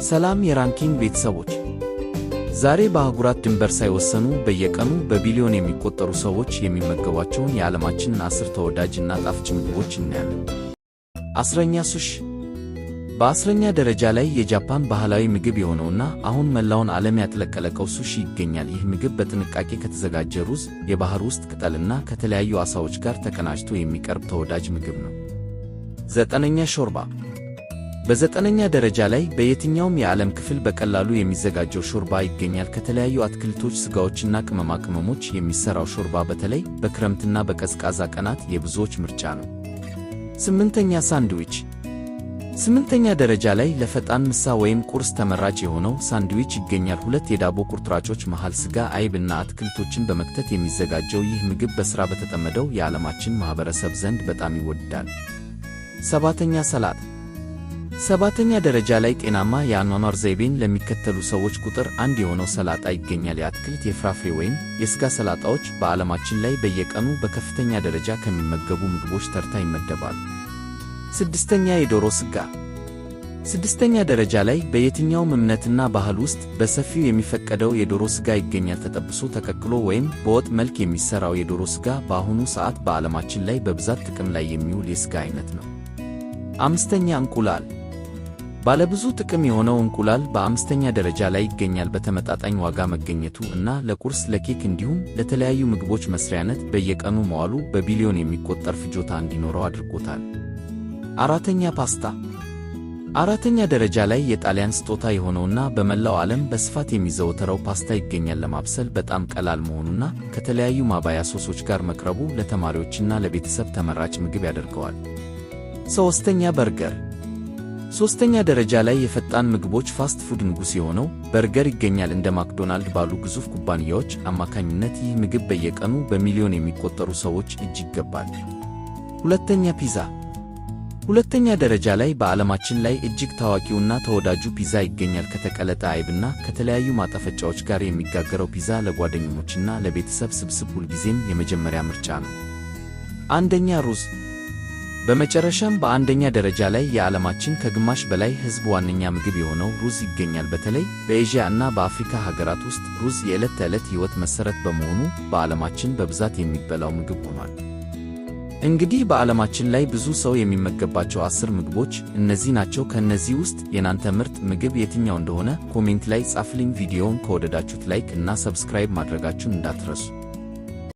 ሰላም የ ranking ቤተሰቦች፣ ዛሬ በአህጉራት ድንበር ሳይወሰኑ በየቀኑ በቢሊዮን የሚቆጠሩ ሰዎች የሚመገቧቸውን የዓለማችንን 10 ተወዳጅ እና ጣፋጭ ምግቦች እናያለን። 10ኛ፣ ሱሺ። በ10ኛ ደረጃ ላይ የጃፓን ባህላዊ ምግብ የሆነውና አሁን መላውን ዓለም ያጥለቀለቀው ሱሺ ይገኛል። ይህ ምግብ በጥንቃቄ ከተዘጋጀ ሩዝ፣ የባህር ውስጥ ቅጠልና ከተለያዩ ዓሣዎች ጋር ተቀናጅቶ የሚቀርብ ተወዳጅ ምግብ ነው። ዘጠነኛ፣ ሾርባ። በዘጠነኛ ደረጃ ላይ በየትኛውም የዓለም ክፍል በቀላሉ የሚዘጋጀው ሾርባ ይገኛል። ከተለያዩ አትክልቶች፣ ስጋዎችና ቅመማ ቅመሞች የሚሠራው ሾርባ በተለይ በክረምትና በቀዝቃዛ ቀናት የብዙዎች ምርጫ ነው። ስምንተኛ፣ ሳንድዊች። ስምንተኛ ደረጃ ላይ ለፈጣን ምሳ ወይም ቁርስ ተመራጭ የሆነው ሳንድዊች ይገኛል። ሁለት የዳቦ ቁርጥራጮች መሃል ስጋ፣ አይብ እና አትክልቶችን በመክተት የሚዘጋጀው ይህ ምግብ በሥራ በተጠመደው የዓለማችን ማኅበረሰብ ዘንድ በጣም ይወደዳል። ሰባተኛ፣ ሰላጣ። ሰባተኛ ደረጃ ላይ ጤናማ የአኗኗር ዘይቤን ለሚከተሉ ሰዎች ቁጥር አንድ የሆነው ሰላጣ ይገኛል። የአትክልት፣ የፍራፍሬ ወይም የሥጋ ሰላጣዎች በዓለማችን ላይ በየቀኑ በከፍተኛ ደረጃ ከሚመገቡ ምግቦች ተርታ ይመደባሉ። ስድስተኛ፣ የዶሮ ስጋ። ስድስተኛ ደረጃ ላይ በየትኛውም እምነትና ባህል ውስጥ በሰፊው የሚፈቀደው የዶሮ ስጋ ይገኛል። ተጠብሶ፣ ተቀቅሎ ወይም በወጥ መልክ የሚሠራው የዶሮ ስጋ በአሁኑ ሰዓት በዓለማችን ላይ በብዛት ጥቅም ላይ የሚውል የስጋ አይነት ነው። አምስተኛ፣ እንቁላል። ባለብዙ ጥቅም የሆነው እንቁላል በአምስተኛ ደረጃ ላይ ይገኛል። በተመጣጣኝ ዋጋ መገኘቱ እና ለቁርስ፣ ለኬክ እንዲሁም ለተለያዩ ምግቦች መስሪያነት በየቀኑ መዋሉ በቢሊዮን የሚቆጠር ፍጆታ እንዲኖረው አድርጎታል። አራተኛ፣ ፓስታ። አራተኛ ደረጃ ላይ የጣሊያን ስጦታ የሆነውና በመላው ዓለም በስፋት የሚዘወተረው ፓስታ ይገኛል። ለማብሰል በጣም ቀላል መሆኑና ከተለያዩ ማባያ ሶሶች ጋር መቅረቡ ለተማሪዎችና ለቤተሰብ ተመራጭ ምግብ ያደርገዋል። ሶስተኛ፣ በርገር። ሶስተኛ ደረጃ ላይ የፈጣን ምግቦች fast food ንጉሥ የሆነው በርገር ይገኛል። እንደ ማክዶናልድ ባሉ ግዙፍ ኩባንያዎች አማካኝነት ይህ ምግብ በየቀኑ በሚሊዮን የሚቆጠሩ ሰዎች እጅ ይገባል። ሁለተኛ፣ ፒዛ። ሁለተኛ ደረጃ ላይ በዓለማችን ላይ እጅግ ታዋቂውና ተወዳጁ ፒዛ ይገኛል። ከተቀለጠ አይብና ከተለያዩ ማጣፈጫዎች ጋር የሚጋገረው ፒዛ ለጓደኞችና ለቤተሰብ ስብስብ ሁልጊዜም የመጀመሪያ ምርጫ ነው። አንደኛ፣ ሩዝ። በመጨረሻም በአንደኛ ደረጃ ላይ የዓለማችን ከግማሽ በላይ ሕዝብ ዋነኛ ምግብ የሆነው ሩዝ ይገኛል። በተለይ በኤዥያ እና በአፍሪካ ሀገራት ውስጥ ሩዝ የዕለት ተዕለት ሕይወት መሠረት በመሆኑ በዓለማችን በብዛት የሚበላው ምግብ ሆኗል። እንግዲህ በዓለማችን ላይ ብዙ ሰው የሚመገባቸው 10 ምግቦች እነዚህ ናቸው። ከእነዚህ ውስጥ የናንተ ምርጥ ምግብ የትኛው እንደሆነ comment ላይ ጻፉልኝ። ቪዲዮውን ከወደዳችሁት like እና subscribe ማድረጋችሁን እንዳትረሱ።